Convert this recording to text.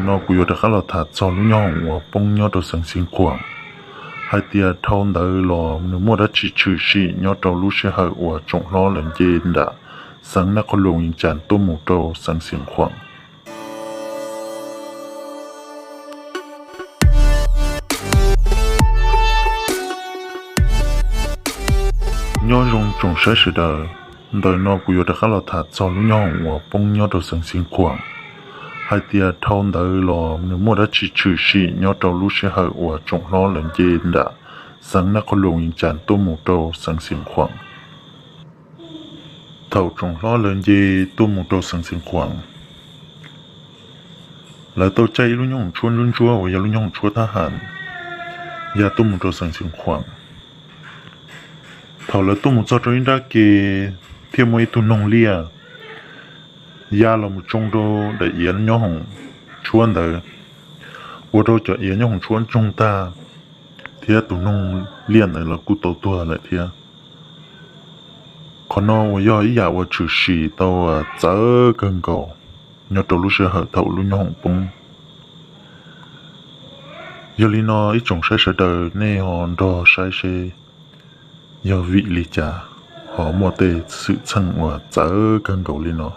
No kuv yuav rov qab los tham txog lub nyob hoom uas poob nyob rau xeev Xeev Khuam, hais tias dhau ntawd los nws muaj dab tsi tshwm sim nyob rau lub sij hawm uas tsoom hlob lawv nce nram xeev Naj Qhoos Loos Yees Cas tuaj mus rau xeev Xeev Khuam. Nyob zoo tsoom saib sawv daws, ntawm no kuv yuav rov qab los tham txog lub nyob hoom uas poob nyob rau xeev Xeev Khuam, hais tias dhau ntawd los nws muaj dab tsi tshwm sim nyob rau lub sij hawm uas tsoom hlob lawv nce nram xeev Naj Qhoos Loos Yees Cas tuaj mus rau xeev Xeev Khuam. Thaum tsoom hlob lawv nce tuaj mus rau xeev Xeev Khuam, lawv tau caij ib lub nyob hoom tshuab ntsuab ntsuab uas yog lub nyob hoom tshuab thab ham ya tuaj mus rau xeev Xeev Khuam. Thaum lawv tuaj mus txog rau ib nrab ke, thiaj muaj ib tug noog liaj ya los mus tsoo rau daim iav nyob hoom tshuab ntawd, ua rau cov iav nyob hoom tshuab ntsoog tag, thiab tus noog liaj ntawd los kuj tau tuag lawm thiab. Qhov no uas yog ib yam uas tshwm sim tau txawv kawg nkaus nyob rau lub sij hawm thaum lub nyob hoom poob. Yog li no ib tsoom saib sawv daws nej ho nrog saib seb yog vim li cas ho muaj tej xwm txheej uas txawv kawg nkaus li no.